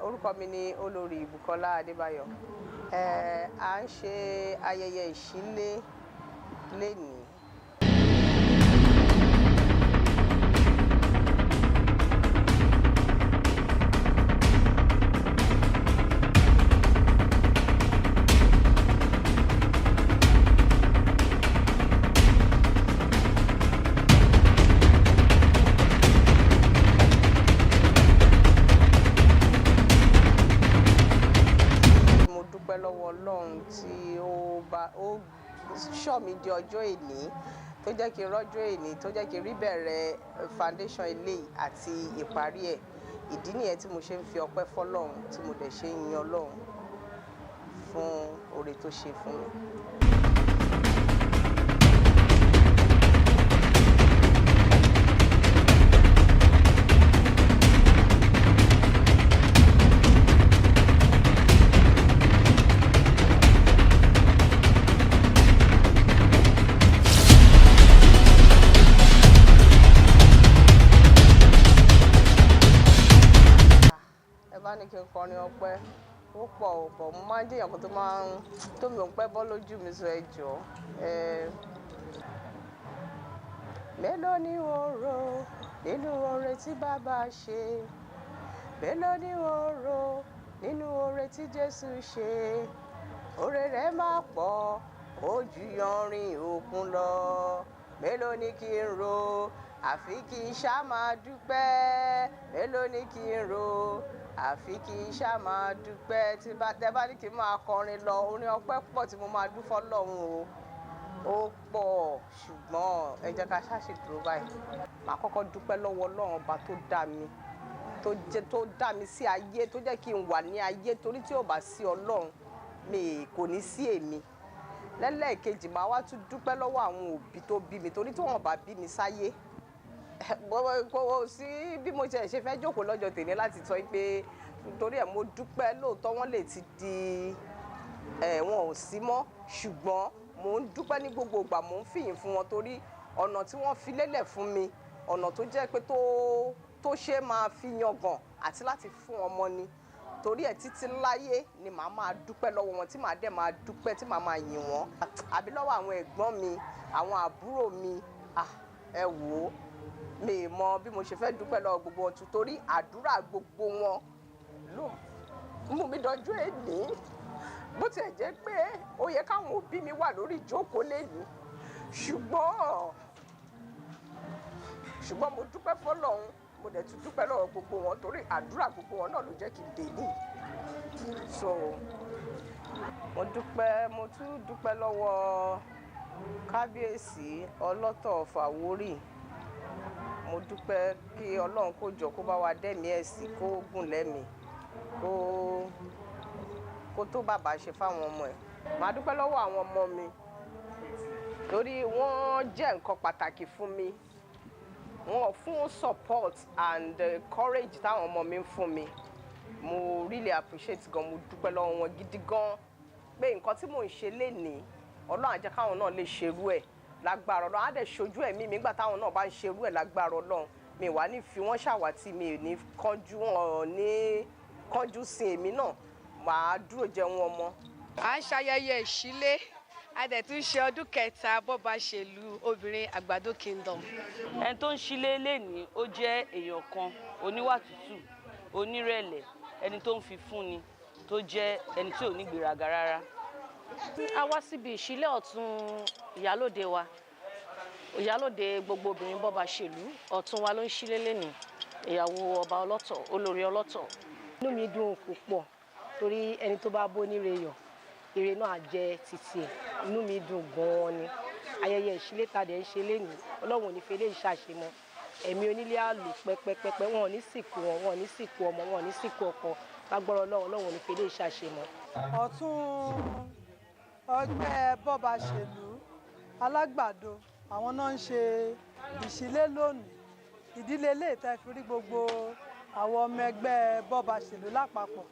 Orúkọ mi ni Olórí Bùkọ́lá Adébáyọ̀. À ń ṣe ayẹyẹ ìṣílé lénìí. Mo dúpẹ́ lọ́wọ́ Ọlọ́run tí ó bá ó ṣọ́ mi di ọjọ́ èní, tó jẹ́ kí n rọ́jọ́ èní, tó jẹ́ kí n rí bẹ̀rẹ̀ foundation eléyìí àti ìparí ẹ̀. Ìdí nìyẹn tí mo ṣe ń fi ọpẹ́ fọ́lọ́run, tí mo dẹ̀ ṣe ń yan Ọlọ́run fún oore tó ṣe fún mi. Ẹ bá ní kí n kọrin ọpẹ́, ó pọ̀ ò bọ̀, mo máa ń jẹ́ èèyàn kan tó máa ń tó mi ò ń pẹ́ bọ́ lójú mi, sọ ẹ jọ̀ọ́. Mélòó ni o rò nínú oore tí bàbá ṣe? Mélòó ni o rò nínú oore tí Jésù ṣe? Oore rẹ̀ máa pọ̀, ó ju yanrìn òkun lọ. Mélòó ni kí n rò? Àfi kí n ṣá máa dúpẹ́. Mélòó ni kí n rò? Àfi kí n ṣá máa dúpẹ́. Tí bá tẹ bá ní kí n máa kọrin lọ, orin ọpẹ́ pọ̀ tí mo máa dún fọ́lọ́run o. Ó pọ̀, ṣùgbọ́n ẹ jẹ́ ká ṣáà ṣì dúró báyìí. Màá kọ́kọ́ dúpẹ́ lọ́wọ́ Ọlọ́run ọba tó dá mi, tó jẹ́ tó dá mi sí ayé, tó jẹ́ kí n wà ní ayé, torí tí ò bá sí Ọlọ́run, mi kò ní sí èmi. Lẹ́lẹ́ẹ̀kejì, màá wá tún dúpẹ́ lọ́wọ́ àwọn òbí tó bí mi, torí tí wọ́n bá bí mi sáyé, kò sí bí mo ṣe fẹ́ jókòó lọ́jọ́ tèmi láti sọ pé torí ẹ̀ mo dúpẹ́. Lóòótọ́ wọ́n lè ti di wọn ò sí mọ́, ṣùgbọ́n mò ń dúpẹ́ ní gbogbo ìgbà, mò ń fìyìn fún wọn, torí ọ̀nà tí wọ́n fi lélẹ̀ fún mi, ọ̀nà tó jẹ́ pé tó ṣe máa fi yangàn àti láti fún ọmọ ni. Torí ẹ̀ títí láyé ni màá máa dúpẹ́ lọ́wọ́ wọn, tí màá dẹ̀ máa dúpẹ́, tí màá máa yìn wọ́n. Àbí lọ́wọ́ àwọn ẹ̀gbọ́n mi, àwọn àbúrò mi, ẹ wò ó, mi mọ bí mo ṣe fẹ́ dúpẹ́ lọ́wọ́ gbogbo wọn, torí àdúrà gbogbo wọn ló mú mi dọjú èní. Bó tiẹ̀ jẹ́ pé ó yẹ káwọn òbí mi wà lórí ìjókòó lénìí, ṣùgbọ́n mo dúpẹ́ fọ́lọ́run, mo dẹ̀ tún dúpẹ́ lọ́wọ́ gbogbo wọn, torí àdúrà gbogbo wọn náà ló jẹ́ kí n dé ní. So mo dúpẹ́, mo tún dúpẹ́ lọ́wọ́ Kábíyèsí Ọlọ́tọ̀ Fàwórì. Mo dúpẹ́ kí Ọlọ́run kó jọ kó bá wa dẹ́mi ẹ̀ sí, kó gùn lẹ́mìí, kó tó bàbá ṣe fáwọn ọmọ ẹ̀. Màá dúpẹ́ lọ́wọ́ àwọn ọmọ mi, torí wọ́n jẹ́ nǹkan pàtàkì fún mi. Wọ́n fún support and courage táwọn ọmọ mi ń fún mi. Mo really appreciate gan, mo dúpẹ́ lọ́wọ́ wọn gidi gan pé nǹkan tí mò ń ṣe lénìí, Ọlọ́run á jẹ́ káwọn náà lè ṣerú ẹ̀ lágbára Ọlọ́run. Á dẹ̀ ṣojú ẹ̀mí mi nígbà táwọn náà bá ń ṣerú ẹ̀ lágbára Ọlọ́run. Mi wà ní fi wọ́n ṣàwátì, mi ò ní kánjú, wọn ní kánjú sin èmi náà, màá dúró jẹun ọmọ. À ń ṣayẹyẹ ìṣílé, a dẹ̀ tún ṣe ọdún kẹta bọ́ba ṣèlú obìnrin Àgbàdo Kingdom. Ẹni tó ń ṣílé lénìí, ó jẹ́ èèyàn kan oníwà tútù, onírẹ̀lẹ̀, ẹni tó ń fi fúnni, tó jẹ́ ẹni tí ò ní gbéraga rárá. A wá síbi ìṣílẹ̀ ọ̀tún ìyálòde wa, ìyálòde gbogbo obìnrin bọ́ba ṣèlú. Ọ̀tún wa ló ń ṣílé lénìí, ìyàwó ọba Ọlọ́tọ̀, Olórí Ọlọ́tọ̀. Inú mi dùn púpọ̀, torí ẹni tó bá bó níre yọ̀, ire náà á jẹ́ títí ẹ̀. Inú mi dùn gan-an ni. Ayẹyẹ ìṣílé ta dẹ̀ ń ṣe lénìí, Ọlọ́run ò ní fi eléyìí ṣàṣemọ́. Ẹ̀mí onílé á lò pẹ́pẹ́pẹ́pẹ́, wọn ò ní sìnkú wọn, wọn ò ní sìnkú ọmọ, wọn ò ní sìnkú ọkọ. Lágbára Ọlọ́run, Ọlọ́run ò ní fi eléyìí ṣàṣemọ́. Ọ̀tún ọgbẹ́ bọ́ba ṣèlú Alágbàdo, àwọn náà ń ṣe ìṣílé lónìí. Ìdílé ilé ìtẹ́ fi rí gbogbo àwọn ọmọ ẹgbẹ́ bọ́ba ṣèlú lápapọ̀.